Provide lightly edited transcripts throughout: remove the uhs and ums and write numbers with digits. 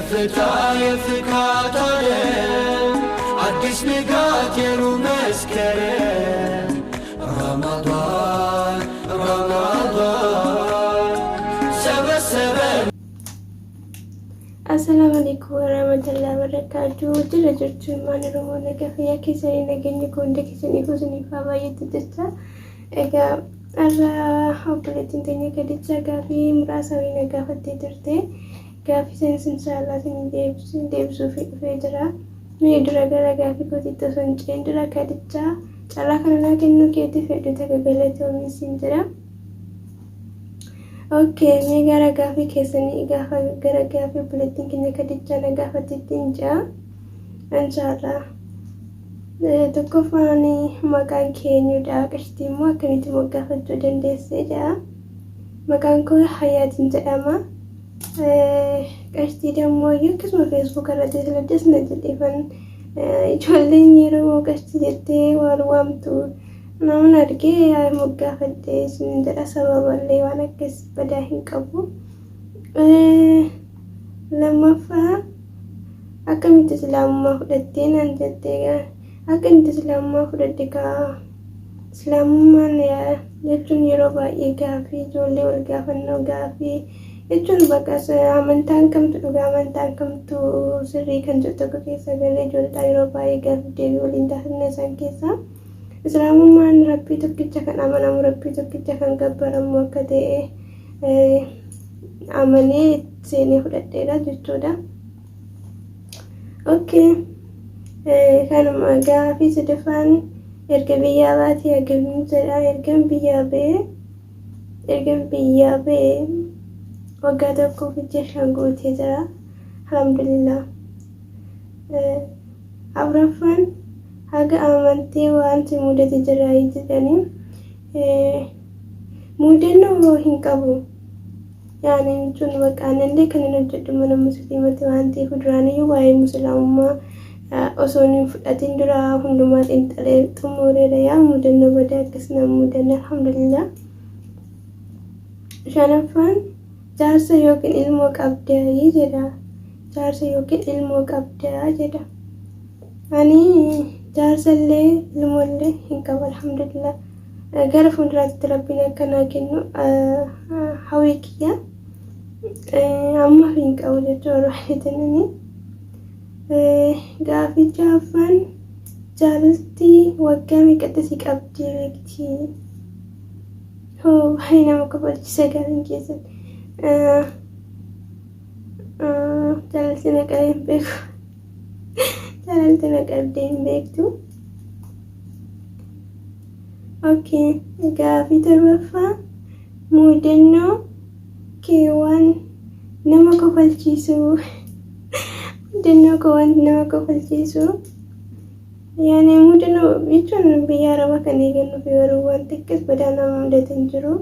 ከፍታ የፍካት ዓለም አዲስ ንጋት የሩህ መስከረም ረመዳን ረመዳን ሰበሰበን። Assalaamu alaikum warahmatullahi wabarakatuh. Jira jirtu ilmaan Oromoo nagaa fayyaa keessanii nageenyi koo hunda keessanii isiniif haa baay'atu jecha. Egaa har'a obboleettiin teenya Khadijaa gaafii muraasa wayii na gaafattee turte. Gaafii sanis inshaallah isin deebisuuf dhufee jira. Mee dura gara gaafii kootiitti osoo hin ce'in dura Khadijaa carraa kana naa kennuu keetiif hedduu takka galatoomi siin jedha. Okay, mee gara gaafii keessanii gaafa gara gaafii obboleettiin keenya Khadijaa na gaafatteetti hin ce'a. Inshaallah. Tokkoffaan maqaan kee eenyudha? Qashtii immoo akkamitti moggaafachuu dandeesse jedha. Maqaan koo Hayaatiin jedhama. Qashtii dammoo akkasuma Facebook irratti filadhes na jedheefan ijoolleen yeroo qashtii jettee waan waamtu namni argee moggaafadhe isin jedha sababallee waan akkas badaa hin qabu. Lammaffaa akkamitti islaamummaa fudhattee naan jettee akkamitti islaamummaa fudhadhe kaa islaamummaan jechuun yeroo baay'ee gaafii ijoollee wal gaafannoo gaafii jechuun bakka amantaan kamtu dhugaa amantaan kamtu sirrii kan jedhu tokko keessa galee ijoollee yeroo baay'ee gaafii deebii waliin taasifna isaan keessaa islaamummaan rabbii tokkicha kan amanamu rabbii tokkicha kan gabbaramu akka ta'e amanee seenee fudhadheera jechuudha. Okay. Kanuma gaafii sadaffaan erga biyyaa baatee hagamiin jedha ergan biyyaa ba'ee ergan biyyaa ba'ee waggaa tokkoof ji'a 5 guutee jira. Alhamdulillah. Afuraffaan haga amantee wanti mudate jira jedhanii mudannoo hin qabu. Yaani jechuun bakka anillee kan hin hojjedhu mana musliimatti waan ta'eef duraaniyyuu waa'ee musliimummaa osoo hin fudhatin dura hundumaa xiinxalee xumureera yaa mudannoo badaa akkas nama mudanne alhamdulillah. Shanaffaan jaarsa yookiin ilmoo qabdaa jedha. Jaarsa yookiin ilmoo qabdaa jedha. Ani jaarsa illee ilmoo illee hin qabu alhamdulillah. Gara fuulduraatti rabbiin akka naa kennu hawwii kiyya ammaaf hin qabu jechuu barbaadeetanii. Gaafii ja'affaan jaalalti waggaa meeqatti si qabdee beekti? Hoo baay'ee nama kofalchiisa gaafiin keessan. Jaalalti na qabee hin beeku. Jaalalti na qabdee hin beektu. Okay, gaafii torbaffaa mudannoo kee waan nama kofalchiisu. Mudannoo koo waan nama kofalchiisu. Yaani mudannoo jechuun biyya arabaa kan eegannu fi yeroo wanti akkas badaa nama mudate hin jiru.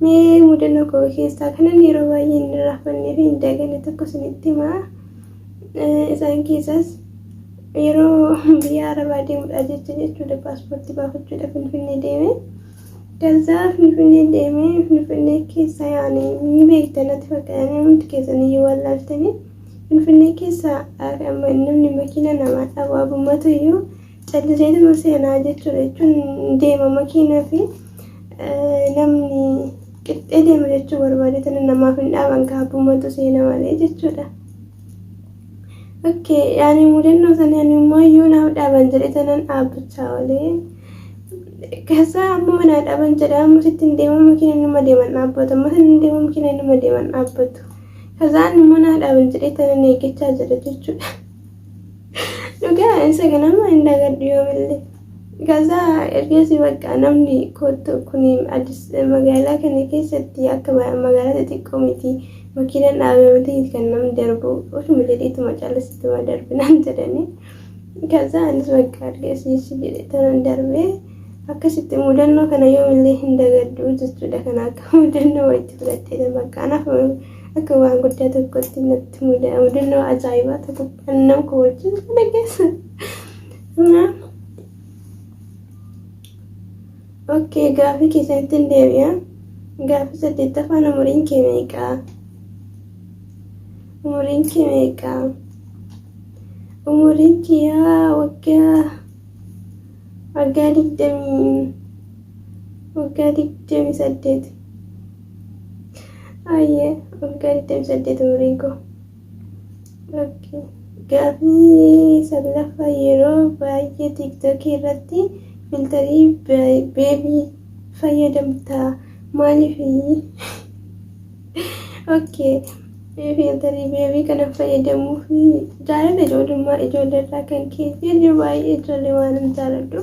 Mee mudannoo koo keessaa kanan yeroo baay'ee hin irraanfannee fi hin daganne tokko isinitti himaa. Isaan keessaas yeroo biyya arabaa deemudha jecha jechuudha paaspoortii baafachuudha Finfinnee deeme. Kazaa Finfinnee deeme Finfinnee keessa yaani ni beektan natti fakkaata hundi keessan iyyuu wallaaltanii. Finfinnee keessa namni makiina namaa dhabu abummatu iyyuu calliseetuma seenaa jechuudha jechuun deema makiinaa fi namni qixxee deema jechuu barbaade tana namaaf hin dhaaban ka abummatu seena malee jechuudha. Okay, yaani mudannoo sana ani immoo iyyuu naaf dhaaban jedhe tanan dhaabbachaa oolee. Kasa amma naa dhaaban jedhe amma sitti hin deemu makiina numa deeman dhaabbatu amma sitti hin deemu makiina numa deeman dhaabbatu. Kazaan immoo naa dhaaban jedhee tanan eeggachaa jira jechuudha. Dhugaa isa ganama hin dagadhu yoomillee. Kaza ergasii bakka namni kottu kuni Addis magaalaa kana keessatti akka magaalaa xixiqqoo miti makiinaan dhaabee miti kan namni darbu ofuma jedheetuma callisituma darbinaan jedhanii. Kaza anis bakka ergasii jedhe tanan darbee akkasitti mudannoo kana yoomillee hin dagadhu jechuudha. Kana akka mudannoo walitti fudhadhee bakka anaaf akka waan guddaa tokkotti natti mudannoo ajaa'ibaa tokko kan nama kofalchiisu kana keessa. Okay, gaafii keessanitti hin deebi'a. Gaafii saddeettaffaan umuriin kee meeqa? Umuriin kee meeqa? Umuriin kiyyaa waggaa 28. Ayyee, waggaa 28 umuriin koo. Okay. Gaafii saglaffaa, yeroo baay'ee TikTokii irratti filterii baby fayyadamta, maaliif? Okay. Filterii baby kana fayyadamuuf jaalala ijoollummaa ijoollee irraa kan ka'e, yeroo baay'ee ijoollee waan hin jaaladhu.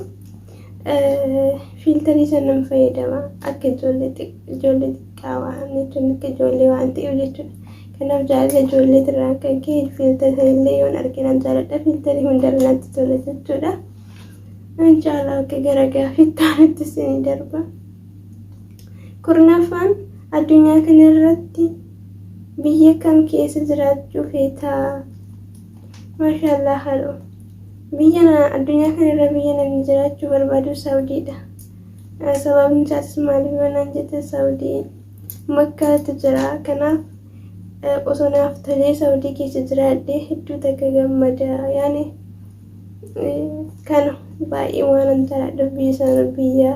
Filterii sana nan fayyadama, akka ijoollee xiqqaa waan jechuun, akka ijoollee waan ta'eef jechuudha. Kanaaf jaalala ijoollee irraa kan ka'e filterii sanillee yoon arge nan jaaladha. Filterii hundarra natti tola jechuudha. Inshaallah, akka gara gaaffiitti aanutti isinii darba. 10ffaan, addunyaa kana irratti biyya kam keessa jiraachuu feetaa? Maashaallah, haadho. Biyya addunyaa kana irra biyya namni jiraachuu barbaadu Saawudiidha. Sababni isaas maaliif yoo naan jette, Saawudii Makkaatu jira. Kanaaf osoo naaf tolee Saawudii keessa jiraadhee hedduu takka gammada. Yaani kana baay'ee waan an jaaladhuuf, biyya sana biyya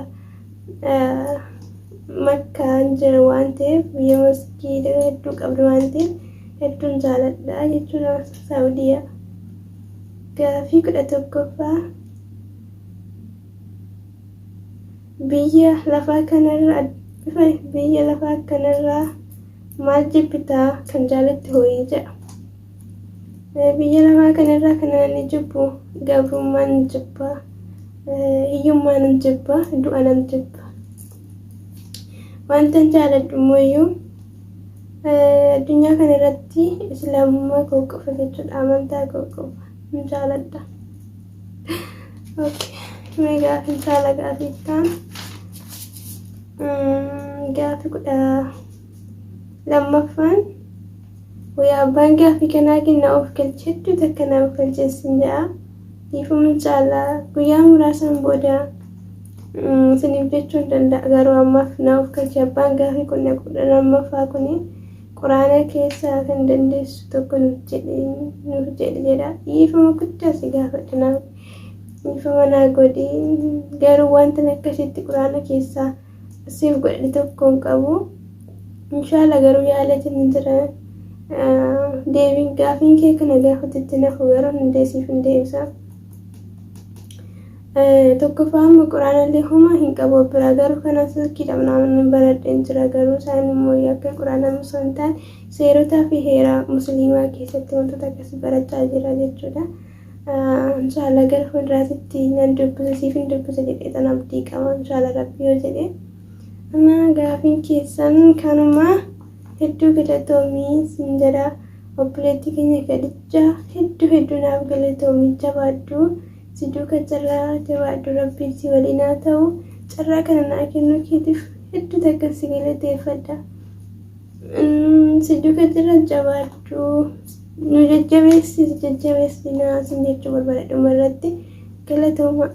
Makkaan jira waan ta'eef, biyya masgiida hedduu qabdu waan ta'eef, hedduun jaaladha jechuudha Saawudiyaa. Gaafii 11ffaa, biyya lafaa kanarraa maal jibbitaa, kan jaalatti ho'ii jedha. Biyya lafaa kanarraa kan ani jibbu gabrummaan jibba, hiyyummaan jibba, du'a nan jibba. Wanta jaaladhu immoo addunyaa kana irratti islaamummaa koo qofa jechuudha, amantaa koo qofa hin jaaladha. Okay. Mee gaafii saala gaafii ta'an, gaafii 12ffaan, wayyaa abbaan gaafii kanaa kenna of galche, hedduu takka naaf galcheessin jedha. Dhiifama caalaa guyyaa muraasaan booda isiniif jechuu hin danda'a, garuu ammaaf na of galche. Abbaan gaafii kun 12ffaa kuni quraana keessaa kan dandeessu tokko nuuf jedhi jedha. Dhiifama guddaa si gaafadha, naaf dhiifama naa godhi, garuu wanta akkasitti quraana keessaa siif godhe tokko hin qabu. Inshaalla, garuu yaalatiin hin jira. Deebiin gaafiin kee kana gaafatetti nafu, garuu hundeesiif hin deebisa. Tokkoffaa, amma quraanallee homaa hin qabu biraa, garuu kana silkiidhaan namni baradheen jira, garuu isaan immoo akka quraana osoo hin taane seerotaa fi heera musliimaa keessatti wantoota akkasii barachaa jira jechuudha. Inshaalla gara fuulduraatti nan dubbisa, siif hin dubbisa jedhee tan abdii qaba, inshaalla rabbi yoo jedhe. Amma gaafiin keessan kanuma. Hedduu galatoomii sin jedha, obboleettii keenya Kadijaa, hedduu hedduu naaf galatoomii, jabaadhu, si duuka carraa, jabaadhu, rabbiin si waliin haa ta'u. Carraa kana naa kennuu keetiif hedduu takka si galateeffadha. Si duuka jira, jabaadhu, nu jajjabeessi, si jajjabeessinaa sin jechuu barbaada. Dhuma irratti galatooma.